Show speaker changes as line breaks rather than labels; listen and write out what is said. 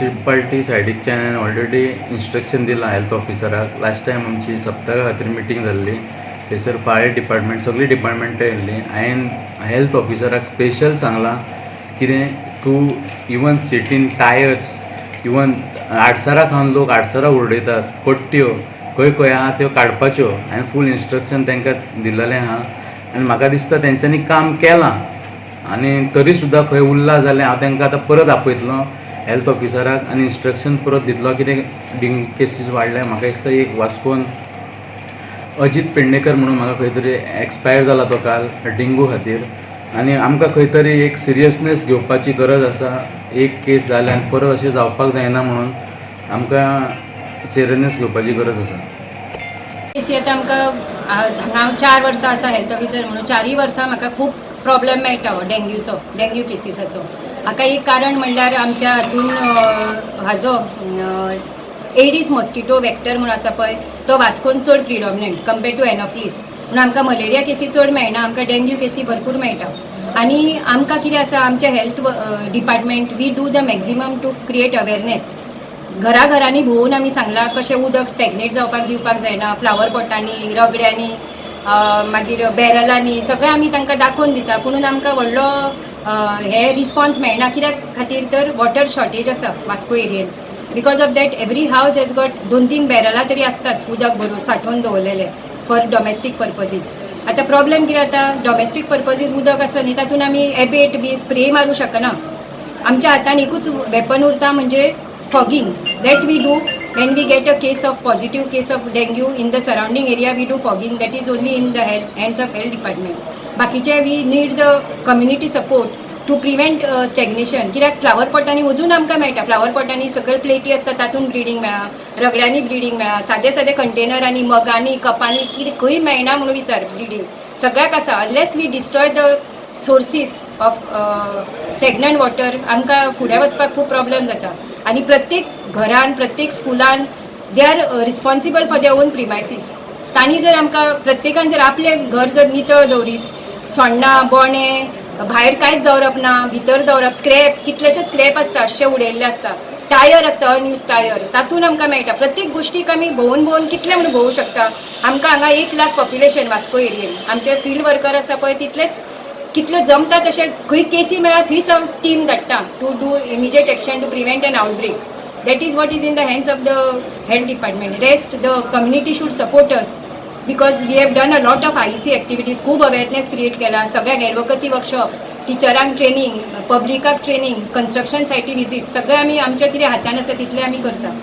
Municipality सायडीकच्यान हांवें already instruction दिलां health ऑफिसराक. Last time आमची सप्तका खातीर मिटींग जाल्ली. थंयसर फायर डिपार्टमेंट, सगळीं डिपार्टमेंटां येयल्लीं. हांवें हेल्थ ऑफिसराक स्पेशल सांगलां, कितें तूं इवन सिटीन टायर्स, इवन आडसरां खावन लोक आडसरां उडयतात, कट्ट्यो खंय खंय आहा त्यो काडपाच्यो. हांवें फूल इन्स्ट्रक्शन तांकां दिलेलें आहा आनी म्हाका दिसता तेंच्यांनी काम केलां. आनी तरी सुद्दां खंय उरलां जाल्यार हांव तांकां आतां परत आपयतलो हेल्थ ऑफिसराक आनी इन्स्ट्रक्शन परत दितलो. कितें डेंग्यू केसीस वाडल्या. म्हाका दिसता एक वास्कोन अजीत पेडणेकर म्हणून म्हाका खंय तरी एक्सपायर जाला तो काल डेंगू खातीर. आनी आमकां खंय तरी एक सिरियसनेस घेवपाची गरज आसा. एक केस जाल्या आनी परत अशें जावपाक जायना म्हणून आमकां सिरियसनेस घेवपाची गरज आसा.
केसी आतां आमकां हांगा हांव 4 वर्सां आसा हेल्थ ऑफिसर म्हणून. चारूय वर्सां म्हाका खूब प्रॉब्लेम मेळटा हो डेंग्यूचो, डेंग्यू केसीसाचो. हाका एक कारण म्हणल्यार आमच्या हातून हाजो एडीस मॉस्किटो वेक्टर म्हूण आसा पळय, तो वास्कोन चड प्रिडॉमिनंट कंपेर्ड टू एनॉफ्लिस. म्हणून आमकां मलेरिया केसी चड मेळना, आमकां डेंग्यू केसी भरपूर मेळटा. आनी आमकां कितें आसा, आमच्या health department, we do the maximum to create awareness. घराघरांनी भोंवून आमी सांगलां कशें उदक स्टॅग्नेट जावपाक दिवपाक जायना. फ्लावर पॉटांनी, रगड्यांनी, मागीर बॅरलांनी, सगळें आमी तांकां दाखोवन दिता. पुणून आमकां व्हडलो हे रिस्पॉन्स मेळना. कित्याक खातीर तर वॉटर शॉर्टेज आसा Vasco एरियेन. Because of that, every house has got दोन तीन बॅरलां तरी आसताच उदक भरून सांठोवन दवरलेले फॉर डॉमेस्टीक पर्पजीज. आतां प्रॉब्लेम कितें जाता, डॉमेस्टीक पर्पजीज उदक आसा न्ही, तातूंत आमी एबेट बी स्प्रे मारूं शकना. आमच्या हातान एकूच वेपन उरता, म्हणजे fogging. That we do when we get a case of positive case of dengue in the surrounding area. We do fogging. That is only in the hands of health department. बाकीचे we need the community support to prevent stagnation. कित्याक flower पॉटांनी अजून आमकां मेळटा. Flower पॉटांनी सकयल प्लेटी आसता, तातूंत breeding मेळा, रगड्यांनी ब्रिडींग मेळा, सादे सादे कंटेनरांनी, मगांनी, कपांनी, कितें खंय मेळना म्हणून विचार. ब्रिडींग सगळ्याक आसा. Unless we destroy the sources of stagnant water, आमकां फुडें वचपाक खूब प्रॉब्लेम जाता. आनी प्रत्येक घरान, प्रत्येक स्कुलान, they are responsible for their own premises. तांणी जर आमकां प्रत्येकान जर आपलें घर जर नितळ दवरीत, सोण्णां बोणे भायर कांयच दवरप ना, भितर दवरप, स्क्रॅप, कितलेशे स्क्रॅप आसता अशे उडयल्ले आसता, टायर आसता, अनयूज टायर, तातूंत आमकां मेळटा. प्रत्येक गोश्टीक आमी भोंवून भोंवून कितले म्हणून भोवूं शकता? आमकां हांगा 1 लाख पॉप्युलेशन वास्को एरियेन. आमचे फिल्ड वर्कर आसा पळय, तितलेच कितले जमता तशें खंय केसी मेळ्ळा थंयच हांव टीम धाडटा to do immediate action to prevent an outbreak. That is what is in the hands of the health department. Rest, the community should support us, because we have done a lot of IEC activities. खूब awareness create केला सगळ्यांक, advocacy workshop, टिचरांक training, पब्लिकाक training, construction सायटी visit, सगळें आमी आमच्या कितें हातान आसा तितलें आमी करता.